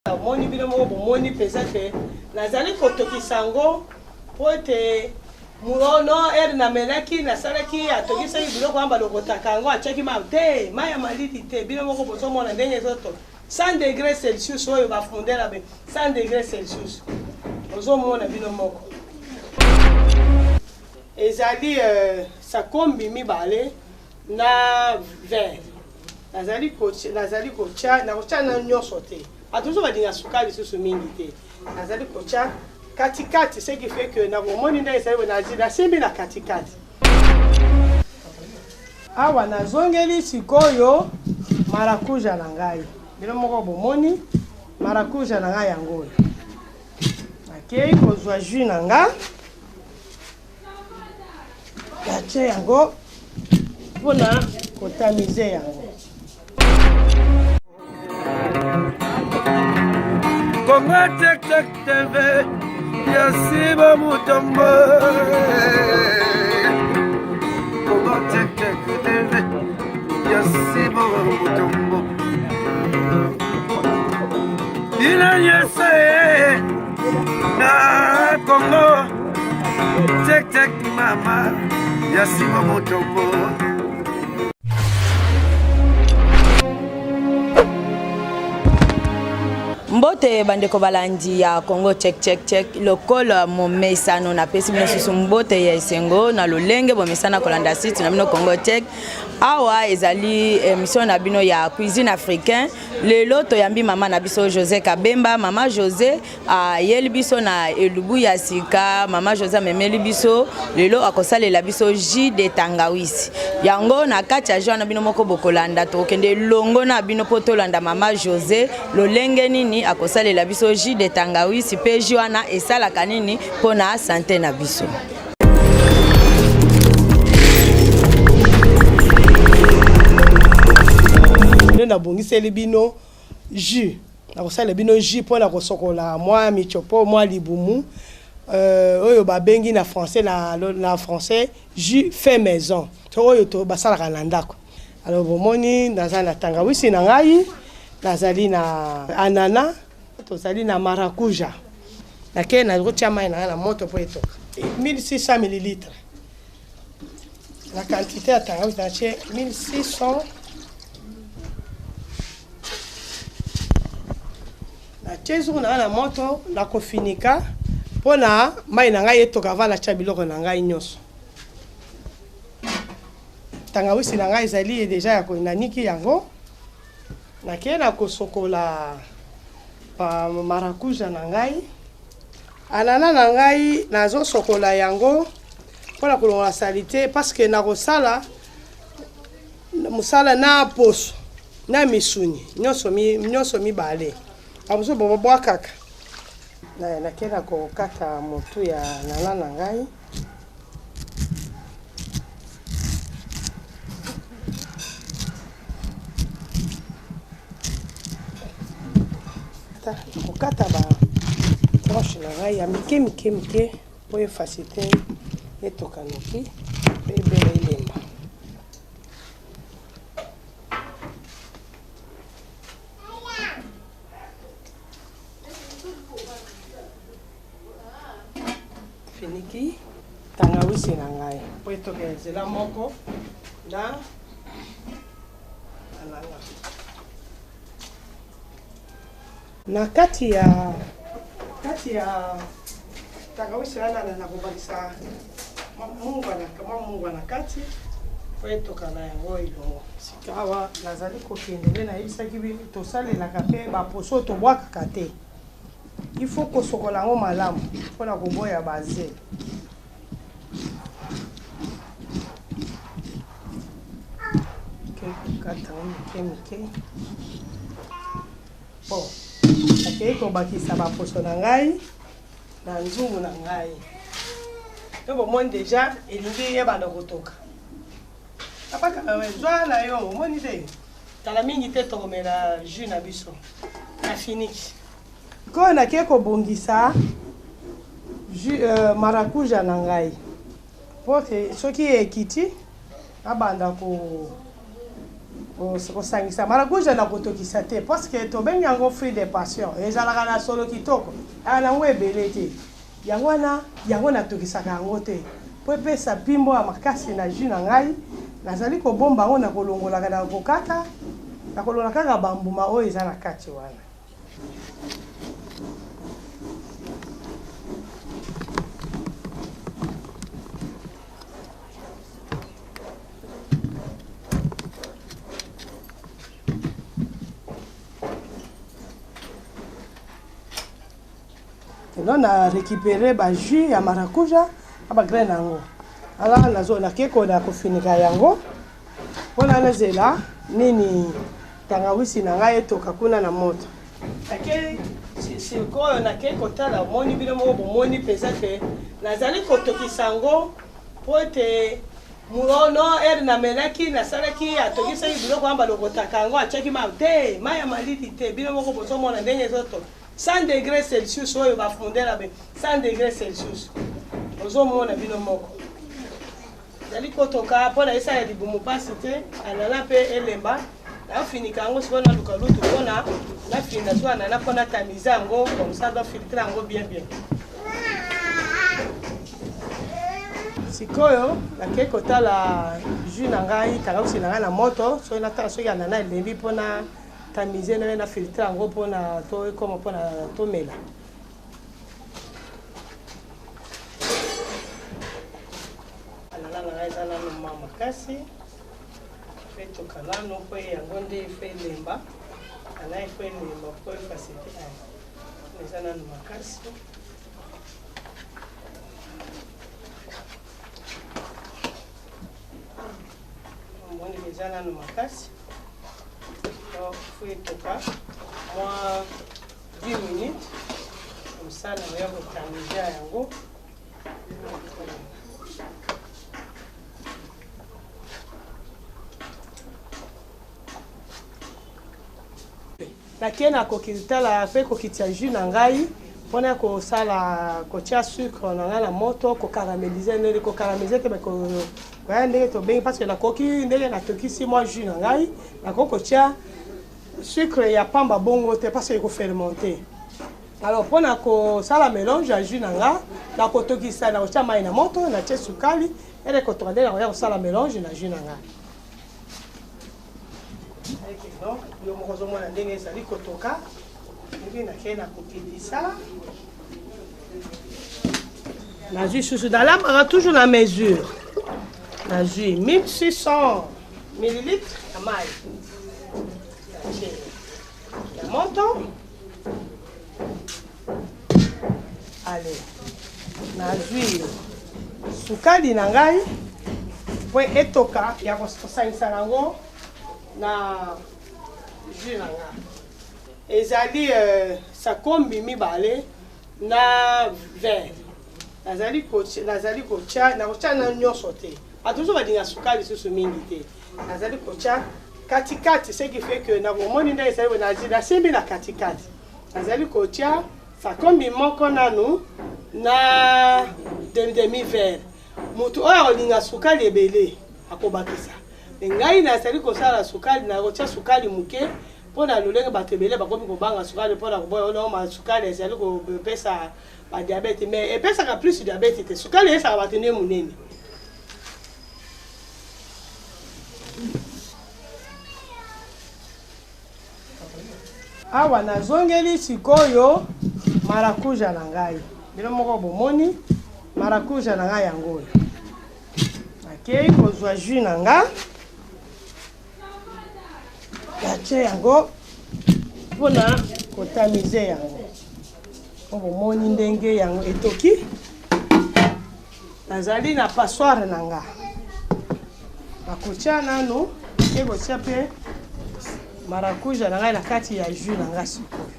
Namoni bino moko bomoni mpenza ke nazali kotokisa yango mpo ete no ere namelaki nasalaki atokisaki biloko wana balokotaka yango atiaki mai te mai ya malili te bino moko bozomona ndenge ezotoka 100 degré celsius oyo bafundela be 100 degré celsius ozomona bino moko ezali euh, sakombi mibale na verre nazali kotia nazali kotia nakotia na nyonso te bato mosusu balinga sukali lisusu mingi te nazali kotia katikati ce qui fait que nakomoni nde ezali boye nasimbi na katikati awa nazongeli sikoyo marakuja na ngai bino moko bomoni marakuja na ngai yango oyo nakei kozwa jus na ngai Natie yango mpona kotamize yango. Congo Tek Tek TV ya Siba Mutombo Congo Tek Tek TV ya Siba Mutombo Bino nyonso na Congo Tek tek mama ya Simon Mutombo. Mbote bandeko balandi ya Congo check check check lokola momesano napesi bino susu mbote ya esengo na lolenge bomesana kolanda site na bino Congo check. Awa ezali emission na bino ya cuisine africain. Lelo toyambi mama na biso Jose Kabemba. Mama Jose ayeli biso na elubu ya sika. Mama Jose amemeli biso lelo akosalela biso jus de tangawisi. Yango na kati ya jus wana bino moko bokolanda, tokokende elongo na bino mpo tolanda mama Jose lolenge nini akosalela biso jus de tangawisi mpe jus wana esalaka nini mpo na sante na biso. Nde nabongiseli bino jus nakosalela bino jus mpo na kosokola mwa michopo mwa libumu euh, oyo babengi na français na, na français jus fait maison to oyo to basalaka na ndako. Alors bomoni naza na tangawisi na ngai, nazali na anana, tozali na marakuja. Nakei nakotia mai na ngai na moto mpo etoka 1600 millilitre na quantité ya tangawisi natie 1600 Natie zungu na ngai na moto, nakofinika mpo na mai na ngai etoka avant natia biloko na ngai nyonso. Tangawisi na ngai ezali deja ya naniki yango. Nakei na kosokola ba marakuja na ngai. Anana na ngai nazosokola yango mpo na kolongola salite parce que nakosala mosala na poso na misuni nyonso nyonso mibale bamosusu babwakaka. Nakei na kokata motu ya anana na ngai. Nakokata ba tranche na ngai ya mike mike mike mpo efacilite etoka noki mpe ebele elemba. Finiki tangawisi na ngai mpo etoka nzela moko na anana. Na kati ya kati ya tangawisi wana na nakobakisa mungwa na mwa mungwa na kati mpo etoka na yango elongo. Sika awa nazali kokende nde nayebisaki bino tosalelaka mpe baposo oyo tobwakaka te. Il faut kosokola yango malamu mpo na koboya baze. Kata yango mike mike. Bon, nakei kobakisa baposo na ngai na nzungu na ngai. Mpe bomoni deja elingi ebanda kotoka. Papa Kalawe, zwa na yo, omoni te? Kala mingi te tokomela jus na biso. Nafiniki. Sikoyo nake kobongisa jus euh, marakuja na ngai. Po soki ekiti, nabanda ko Kosangisa marakuja na kotokisa te, parce que tobengi yango fruit de passion, ezalaka na solo kitoko, ezalaka na yango ebele te. Yango wana yango natokisaka yango te mpo epesa mpimbo ya makasi na jus na ngai. Nazali kobomba yango na kolongolaka na kokata, na kolongola kaka bambuma oyo eza na kati wana. Eno na récupérer ba jus ya maracuja na ba graine yango. Ala nazo nake ko na kofinika yango mpona nazela nini tangawisi na ngai etoka kuna na moto. Nake sikoyo nake kotala, omoni bino moko bomoni mpenza ke nazali kotokisa yango mpo ete no ere namelaki nasalaki atokisaki biloko wana balokotaka yango atiaki mai te, mai ya malili te. Bino moko bozomona ndenge ezotoka 100 degré Celsius oyo bafundela be 100 degré Celsius, ozomona bino moko ezali kotoka mpo na esala libumu mpasi te. Anana mpe elemba, nafinika yango sikoyo, naluka lutu mpona nafinda so anana mpo natamize yango comme ça, dofiltre yango bien bien. Sikoyo nakei kotala jus na ngai, tangawisi na ngai na moto, soki natala soki anana elembi mpona tamize naye na filtre yango mpona to ekoma mpona tomela. Anana na ngai eza nano ma makasi, etoka nano mpo yango nde ifo elemba. Ana ifo elemba mpo efacilite. Eza nano makasi. Omoni eza nano makasi, donc fo etoka mwa 10 minutes comme ça nakoya kotamize yango. Nake nakoki tala mpe kokitisa jus na ngai mpona kosala kotia sucre na ngai na moto, kocaramelize ndenge kocaramelize te, koya ndenge tobengi, parce que nakoki ndenge natokisi mwa jus na ngai, nakoki kotia sucre ya pamba bongo te parce que ekofermente. Alors mpona kosala mélange ya jus na nga, nakotokisa, nakotia mai na moto, natie sukali ere kotoka, nde nakoya kosala mélange na jus na nga. Yo moko ozomona ndenge ezali kotoka, ndenge nakei na kokitisa, nazwi susu, nalambaka toujours na mesure. Nazwi 1600 millilitre ya mai, natie na moto. Ale, nazwi sukali na ngai po etoka ya kosangisa yango na jus na nga. Ezali sakombi mibale na verre. Nazali kotia, nakotia na nyonso te, bato mosusu balinga sukali lisusu mingi te. Nazali kotia katikati, ce qui fait que nakomoni nde ezali nasimbi na katikati. Nazali kotia sakombi moko nanu na demi verre. Motu oyo akolinga sukali ebele akobakisa, me ngai nazali kosala sukali, nakotia sukali moke mpo na lolenge bato ebele bakomi kobanga sukali mpo na koboya oyo sukali ezali kopesa badiabete, mais epesaka plus diabete te. Sukali eyesaka bato nde monene. Awa nazongeli sikoyo marakuja na ngai, bino moko bomoni marakuja na ngai yango oyo. Nakei kozwa jus na nga, natie yango mpona kotamize yango po bomoni ndenge yango etoki. Nazali na passoire na nga, nakotia nanu ke kotia mpe marakuja na ngai na kati ya jus na nga. Sikoyo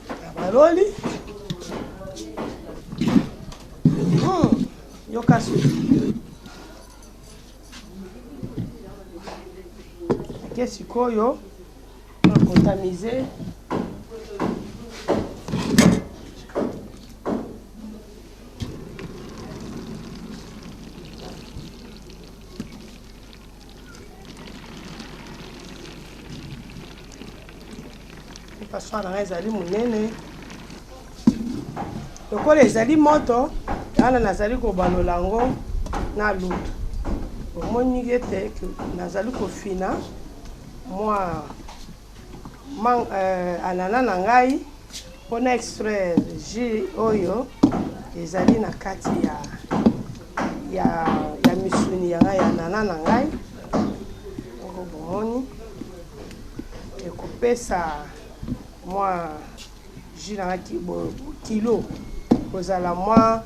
na baloli, yoka suki ake. Sikoyo nakotamize. Passoire na ngai ezali monene. Lokola ezali moto, wana nazali kobalola yango na lutu. Omoni ete nazali kofina mwa euh, anana na ngai mpo na extraire jus oyo ezali na kati ya, ya, ya misuni ya ngai ya anana na ngai. Oko bomoni ekopesa mwa jus na ngai kilo kozala mwa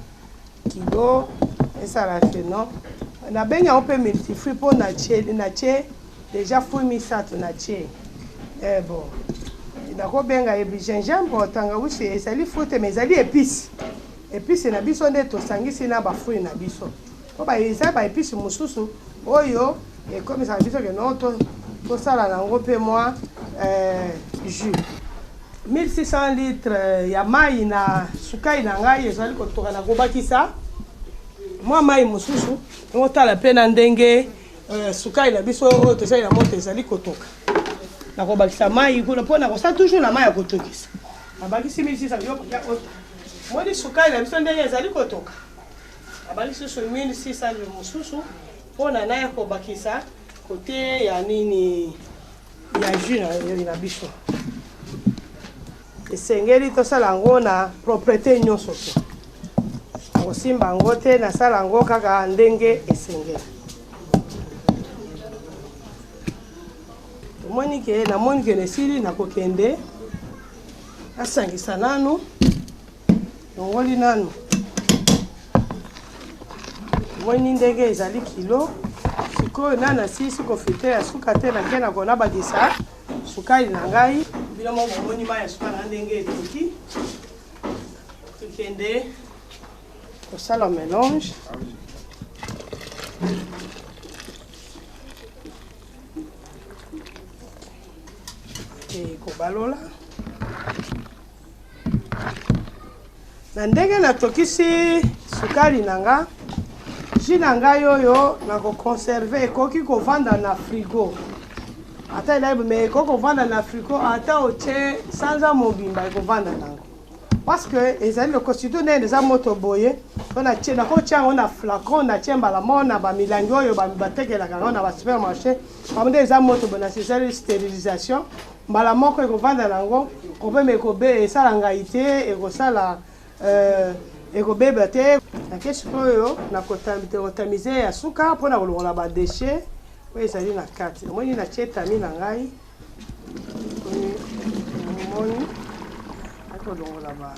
kilo esala ke non nabengi yango mpe multifruit mpo natie deja fruit misato natie eh, bon nakobenga ye gingembre tangawisi ezali fruit te mais ezali épice épice na biso nde tosangisi na bafruit na biso mpo eza baepice mosusu oyo ekomisaka biso ke non tosala nango mpe mwa eh, jus 1600 litre ya mai na sukali na ngai ezali kotoka na kobakisa mwa mai mosusu otala mpe na ndenge eh, sukali na biso oyo tozali na moto ezali kotoka nakobakisa mai kuna mpo nakosala toujours na mai ya kotokisa nabakisi 1600 moni sukali na biso ndenge ezali kotoka Nabakisi lisusu 1600 mosusu mpo na naya kobakisa kote ya nini ya jus na biso. Esengeli tosala yango na proprete nyonso te, nakosimba yango te, nasala yango kaka ndenge esengeli. Tomoni ke namoni ke esili, nakokende nasangisa nanu Longoli nanu. Omoni ndenge ezali kilo. Sikoyo nanu nasilisi kofiltre ya suka te, nake na konabakisa sukali na ngai. Bino moko bomoni mai ya suka na ndenge etoki. Tokende kosala melange. Kobalola. Na ndenge natokisi sukali na nga, jus na ngai oyo nakoconserve ekoki kovanda na frigo ata elai me ekoki kovanda na frigo ata otie sanza mobimba ekovanda nango parce que ezali loko surtout ndenge eza moto boye mpo natie nakotia yango na flacon natie mbala moko na bamilangi oyo batekelaka yango na basupermarché bango nde eza moto boye nasesali sterilisation Mbala moko ekovanda na yango problème ekobe esala ngai te ekosala euh, ekobeba te. Nake sikoyo na kotamize ya suka mpo na kolongola ba déchets oyo ezali na kati. Omoni natie tami na ngai, omoni nakolongola ba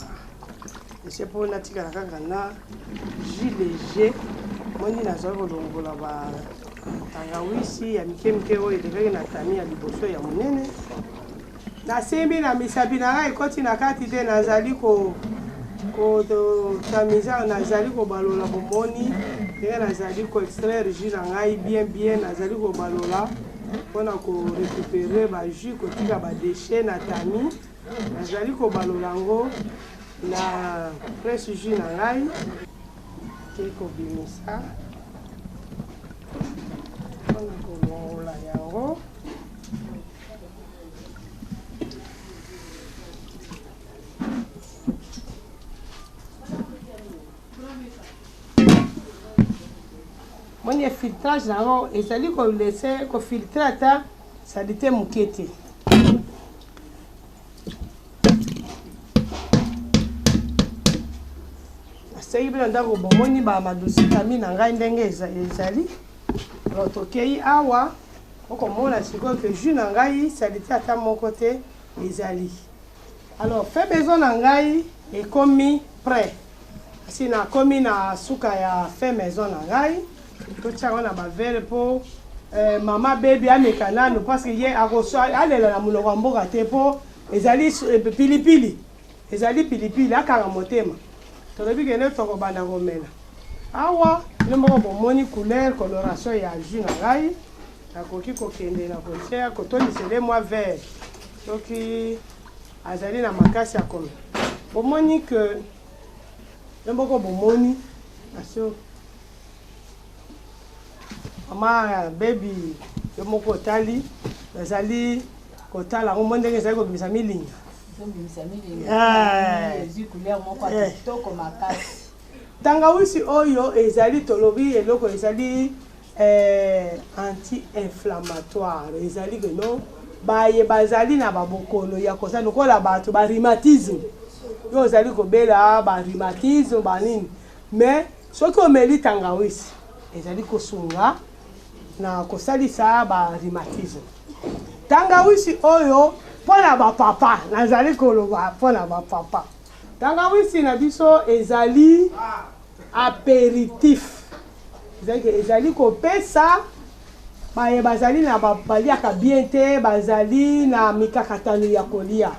déchets mpo natikala kaka na jus léger. Omoni nazali kolongola ba Tangawisi ya mike mike oyo elekaki na tami ya liboso ya monene. Nasimbi na misapi na ngai ekoti na kati te, nazali ko kotamiza, nazali kobalola bomoni ndenge nazali ko extraire jus na ngai bien bien, nazali kobalola mpona ko récupérer ba jus, kotika ba déchets na tami, nazali kobalola yango na presse jus na ngai ke kobimisa mpona kolongola yango. Moni filtrage na yango ezali kolese kofiltre ata salite moke te. Nasengi bino ndako bomoni ba madusi tami na ngai ndenge ezali. Alors tokei awa okomona sikoyo ke jus na ngai salite ata moko te ezali. Alors fait maison na ngai ekomi prêt. Asi nakomi na suka ya fait maison na ngai. Totia yango na ba verre po eh, mama baby ameka nanu parce que ye alela na monoko ya mboka te po ezali eh, pilipili. Ezali pilipili, akanga motema. Tolobi kende tokobanda komela. Awa bino moko bomoni couleur coloration ya jus na ngai. Nakoki kokende na kotia kotondisele mwa verre soki azali na makasi ya komela. Bomoni que bino moko bomoni aso mama baby yo moko otali nazali kotala yango mo ndenge ezali kobimisa milinga. Tangawisi oyo ezali, tolobi eloko ezali anti inflammatoire, ezali keno baye bazali na babokono ya kosala lokola bato ba rhumatisme, yo ozali kobela ba rhumatisme banini, mais soki omeli tangawisi ezali kosunga na kosalisa ba rhumatisme. Tangawisi oyo mpo na bapapa, nazali koloba mpo na bapapa. Tangawisi na biso ezali aperitif, ezali kopesa baye bazali na baliaka bien te, bazali na mikakatano ya kolia.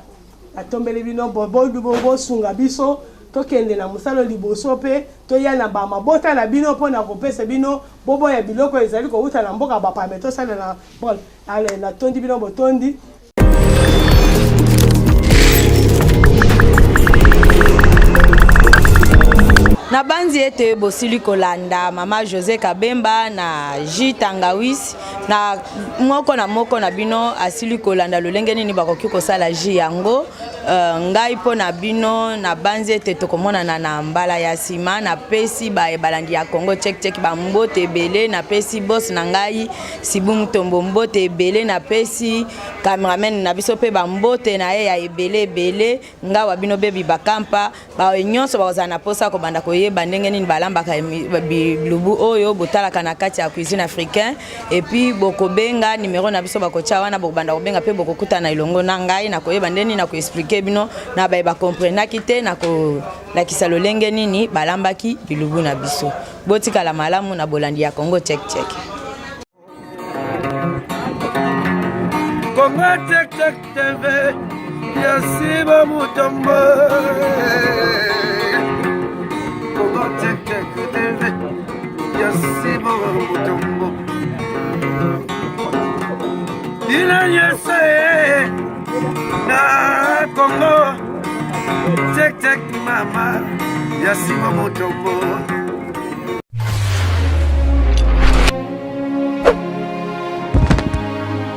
Natombeli bino bosunga biso tokende na mosala liboso mpe toya na bamabota na bino mpo na kopesa bino boboya biloko ezali kowuta na mboka bapaya, tosalela bon. Ale, natondi bino botondi. Nabanzi ete bosili kolanda mama Jose Kabemba na jus tangawisi. Na moko na moko na bino asili kolanda lolenge nini bakoki kosala jus yango. Ngai mpo na bino nabanzi ete tokomonana na mbala ya nsima. Napesi baye balandi ya Congo Check Check bambote ebele, napesi boss na ngai Sibu Mutombo mbote ebele, napesi cameraman na biso mpe bambote na ye ya ebele ebele. Ngawa bino bebi bakampa baoyo nyonso bakozala na mposa kobanda koyeba ndenge nini balambaka bilubu oyo botalaka na kati ya cuisine africain, et puis bokobenga numero na biso bakotia wana, bokobanda kobenga mpe bokokutana elongo na ngai na koyeba ndenge nini na koexpliquer bino na baye bakomprenaki te, na kolakisa lolenge nini balambaki bilubu na biso. Botikala malamu na bolandi ya Congo Check Check. Congo Check Check TV ya Siba Mutombo. Congo Check Check TV ya Siba Mutombo. Ina nyese na Congo Check Check mama ya Siba Mutombo.